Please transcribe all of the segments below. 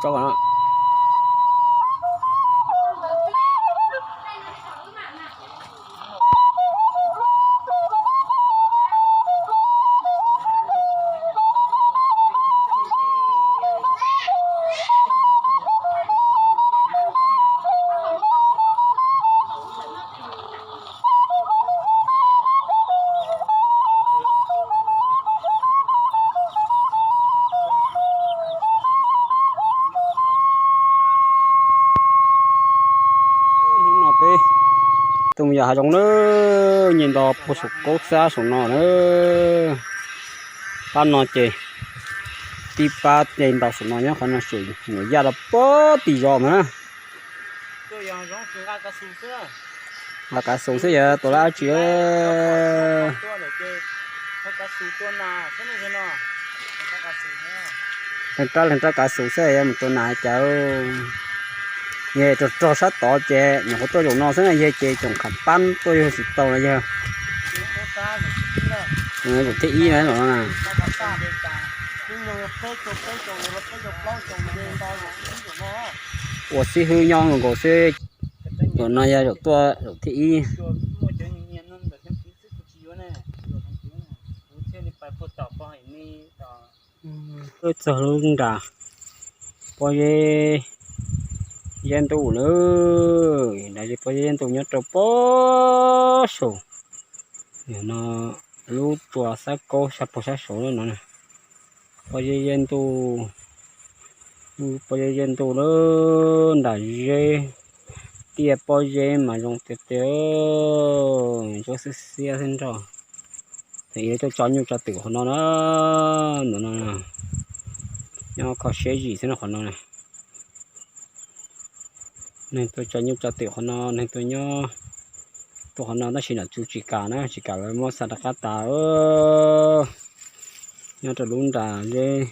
Tso no. Hnub no peb tuaj mus yos hav zoov na, nce nto puag saum kaub xab saum no na. Pab no ces tib pab nce nto saum no nyob qhov no tseem nyuam yaj rau puag tim zos ntawd na. Nqa kav xus xwb yog tua lab tsi. Leej rab leej rab kav xus xwb yog mus tua nas cas. Yog rog rog sab tod ces nyuam qhuav tuaj zaum no xwb na, yog ces tsoom qham pab tuaj yog tsis tau no yog zaum thib ib na no. Ua xib hwb nyob nkaus xwb. Zaum no yog zaum tuaj zaum thib ib. Txog lub nram pob zeb, zeb ntuj na, nram pob zeb ntuj nyob rau pob saum no, lub tua xab kaub sab puag sab saud no. Pob zeb zeb ntuj, pob zeb zeb ntuj na, nram zeb, tiaj pob zeb mas zoo tiag tiag, ntsuab xiab xiab xwb nrog. Ces tuaj tso nyuj tso twm qhov no na, no no, nyob kho siab zim xwb no qhov no. Neeg tuaj tso nyuj tso twm qhov no, neeg tuaj nyob rau qhov no tab sis nom tswv tsis kam na, tsis kam lawv muab xa rov qab tas. Nyob rau lub nram zeb,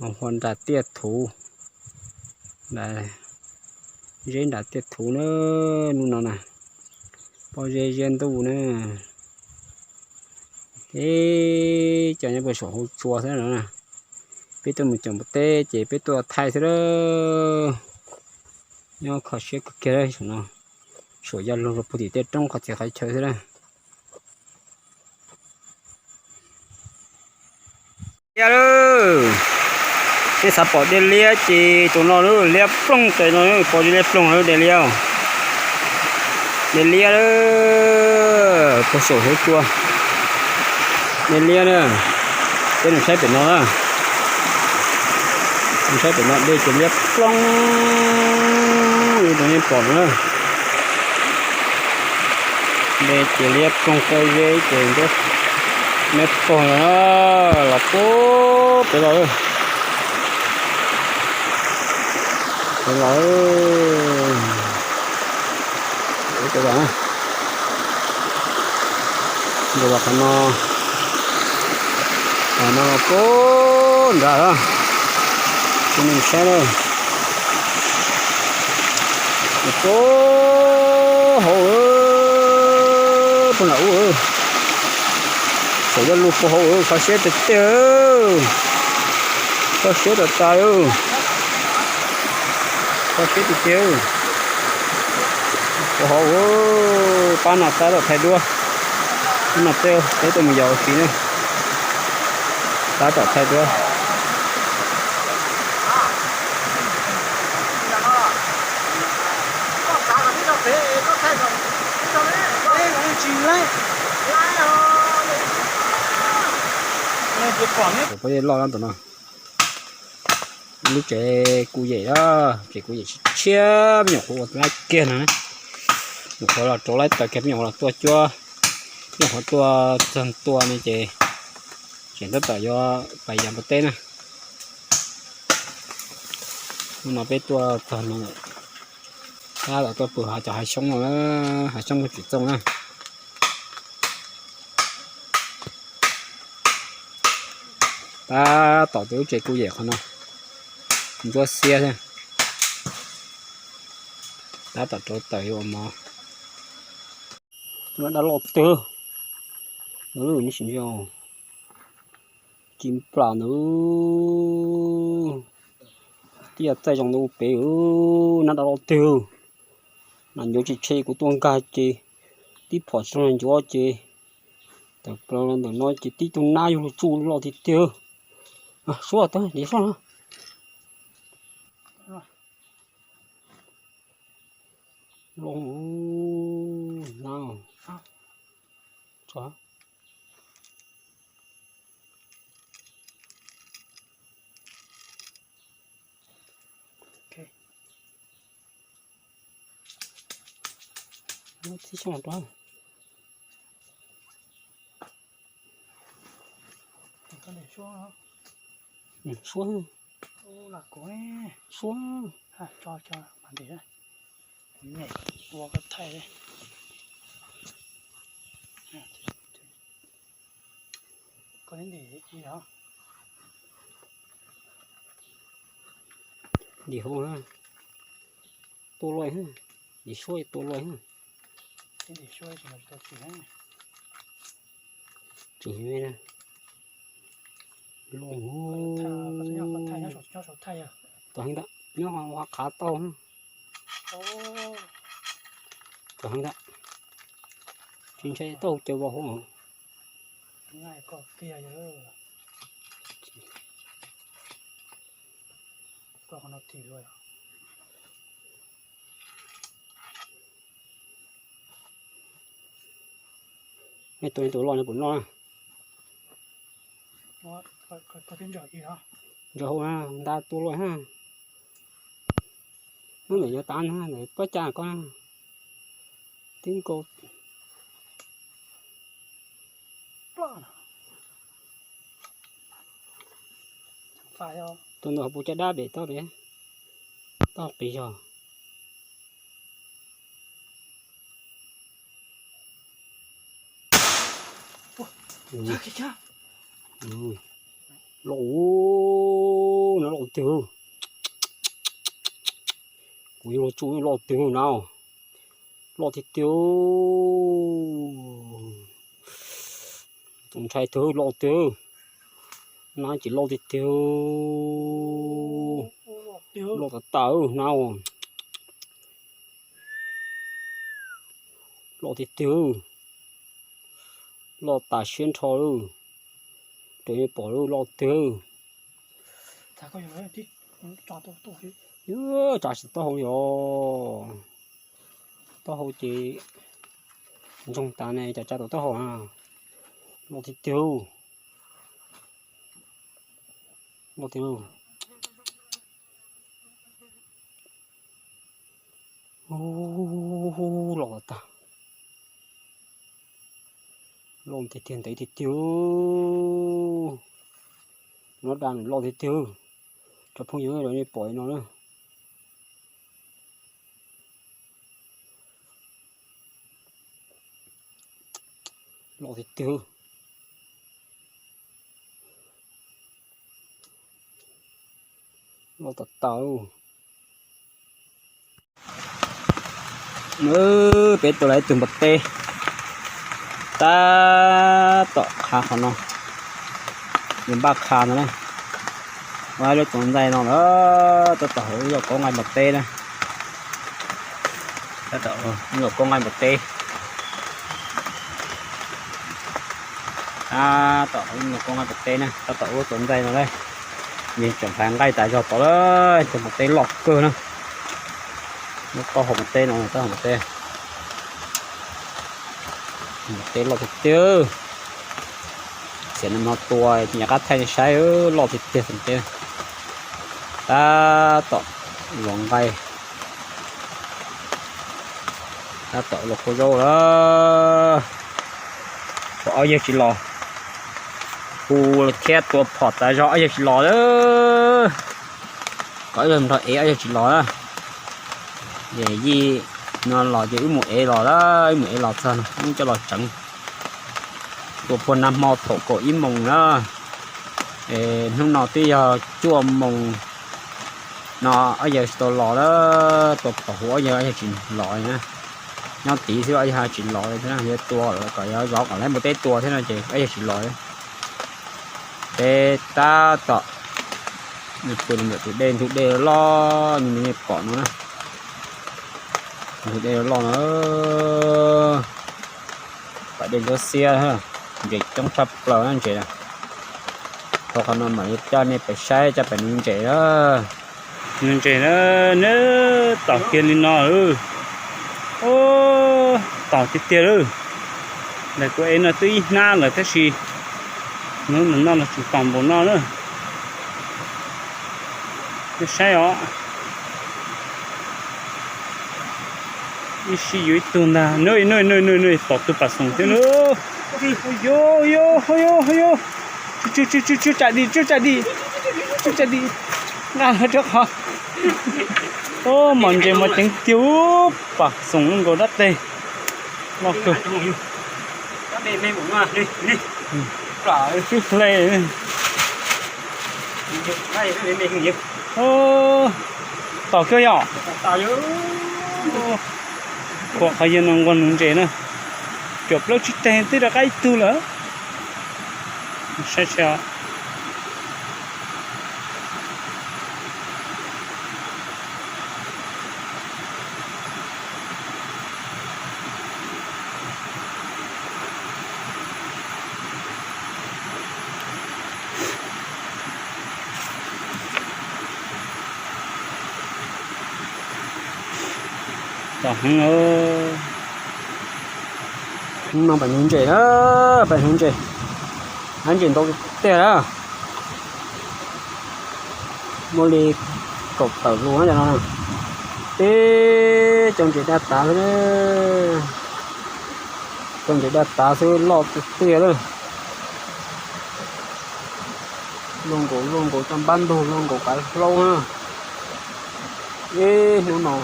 hua nram tiaj thuv, zeb nram tiaj thuv na, lub no na, pob zeb zeb ntuj na. Eb, cov nyob puag saum hauv tsua xwb no. Peb tuaj mus caum npua teb ces peb tuaj thaij xwb lawm. Nyob kho siab kawg kiag saum no, saum yog lug rau puag tim tej roob qhov txhia qhov chaw xwb na. Liab lawm, nej xav pom dej liab ces tus no liab ploog tes no, pom liab ploog dej liab, dej liab lawm, puag saum hauv tsua, dej liab na. Peb mus saib pem no na, mus saib pem no dej ces liab ploog li nej pom no na. Dej ces liab ploog, pob zeb ces ntuab me pog no na, los puag pem los, pem los, pem los na, los qhov no, qhov no los puag nrad na, tus neeg saib na. Puag hauv, puag nram ub, saum yaj lug puag hauv, kho siab tiag tiag, kho siab tas tas, kho siab tiag tiag. Puag hauv, pab no tab tom thaij duab, pab no peb, peb tuaj mus yos ua si na, tab tom thaij duab. Pob zeb loj na tus no. Lub tsev kuj yem, tsev kuj yem tshiab, me nyuam qhuav ua lab kiag no. Nyuam qhuav los rau lab tas kiag, me nyuam qhuav los tua cuab, me nyuam qhuav tua txog tua no ces tseem tab tom yuav pais yos npua teb na. Hnub no peb tuaj txog no, tab tom tuaj pw hav, cov hav xyoob no, hav xyoob tsis txooj na. Tab tom tus lub tsev kuj yem qhov no, ntsuab xiab thiab. Tab tom rauv taws yuav ua mov. Dab loj twg, nws sim ntsia ci nplas ntawd. Tib yam txaij zoo ntawm ub pem, nab dab loj tiag. Nas ncuav tsis tshe kuv tuaj nkag ces tib phom tsis zoo nas ncuav ces tawm plaws ntawm no ces tib tug nab yuav luag tsuj loj tiag tiag. Suab tag, suab na. Loj na. Tib xyoos rau. Suab, suab, ntim hauv na, tua luaj, ntim suab tua luaj. Tsis, loj, tus heev ntawm nyob qhov qhav tau. Tus heev ntawm, tsis ntshai tau caws vau hauv. Nej tua tus loj no puas noj? Ntsaws hauv na, nta tua luaj ha. Hnub ntawm yuav tav na, ntawm pob cag ko na. Tib nkaus. Tus ntawm hauv paus caj dab pem toj pem, toj qis zog. Loj, no loj tiag. Kuv yuav luag tsuj loj tiag na. Loj tiag tiag. Tus ntshai tiag, loj tiag. Nab ces loj tiag tiag. Loj tas tas nab. Loj tiag tiag. Loj tas siab nrho lawm. Raws li pom loj tiag. Tsa tsis taub hau yog. Taub hau ces ntsoog tas ne, cas tsa tau taub hau na. Loj tiag tiag. Loj tiag. Loj tas tas. Loj tiag tiag, ntev tiag tiag. Nab dab loj tiag tiag. Cov phooj ywg, nej pom no na. Loj tiag tiag. Loj tas tas. Peb tua lawm ib tug npua teb. Tab tom qha qhov no, nws npaj qha no na. Ua lub txoos ntxaij no lawm, tab tom hauv lub zos Kaub Nqaij npua teb na. Tab tom lub zos Kaub Nqaij npua teb. Tab tom hauv lub zos Kaub Nqaij npua teb na, tab tom ua lub txoos ntxaij no na. Nws tseem hlais nqaij tas zog tod lawm, tus npua teb loj kawg na. Lub taub hau npua teb no, taub hau npua teb. Npua teb loj tiag tiag. Txiav no tua nyam qab thaij nej saib, loj tiag tiag tus npua teb. Tab tom los nqaij. Tab tom los kua zaub lawm. Pom ob yawg tsis los, hu thiab tua phom tas zog ob yawg tsis los lawm. Kom wb los nrog ev ob yawg tsis los na. Ces yij no los ces wb mus ev los lawm, wb mus ev los txog no wb coj los tseev. Tua puag nag hmo thaum kaum ib moos na. Hnub no twb yog cuaj moos no ob yawg tsis tau los lawm, tua phom hu ob yawg, ob yawg tsis los na. Nyob tid xwb ob yawg tsis los li thiab, yuav tua lawm kom yuav zov kom lawv npua teb tua thiab no ces ob yawg tsis los li. Peb tab tom Pw ntawm tus dej, ntug dej loj li nej pom no na. Ntug dej loj no, pas dej ntsuab xiab, ntses coob tshaj plaws na ntses. Thaum qhov no mam li coj nej pem saib cov pem nuv ntses na. Nuv ntses na, neb tom kiag li no. Tom tiag tiag lawm. Ntawm kuv ev no twb ib hnab lawm tab sis hnub no los tseem tom npaum no na. Nej saib os. Ib sij yuav ib tug ntag. Nub nub nub nub tom tus pas xoom thiab na. Ua yuv, ua yuv, ua yuv, ua yuv. Tsw tsw tsw tsw tsam dim, tsw tsam dim, tsw tsam dim. Nqa rau qhov. Ub, mos ntses mos ceev tiag, ub, pas xoom nkaus dab teg. Loj kawg. Sib hle. Tom kiag yom. Khuam qhov yawg no nquag nuv ntses na. Cuam plaub tsib teg twb rov qab ib tug lawm. Saib seb. Tom heev. Hnub no pem nuv ntses na, pem nuv ntses, hnav ntses ntau tiag na. Muaj li kaum tawm lus no. Teb cov ntses daj tav xwb, cov ntses daj tav xwb loj tiag tiag lawm. Luaj nkaus luaj nkaus cov npab ntug, luaj nkaus kav hlaub na. Ib hnub no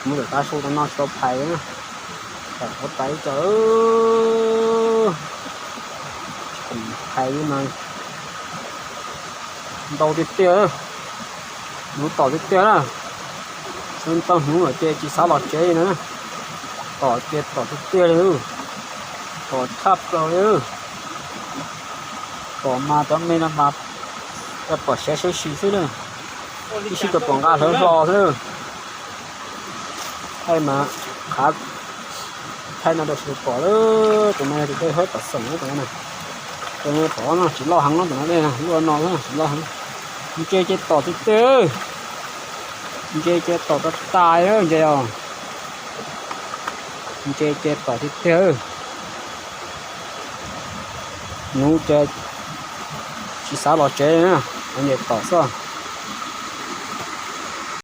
mus lawm tav su rau no tsis tau phais na. Phais qhuav tas ib co, phais li no ntau tiag tiag. Nuv tom tiag tiag na. Sawv ntau hnub lawm ces tsis xav los tsev li na. Tom ces tom tiag tiag li, tom tshaj plaws li. Tom mas cov me no mas pom siav siav si xwb na. Ib sij tau pom nqa hlawv hlo xwb. Thaij mas qhav, thaij no rau sawv daws pom lawm. Tus no yog tus dej hawb tom xoom na, tus no na. Tus no tom no tsis loj heev, tus no dej luaj no tsis loj heev. Ntses ces tom tiag tiag. Ntses ces tom tas tas ntses os. Ntses ces tom tiag tiag. Nuv ces tsis xav los tsev na, ntses tom xwb.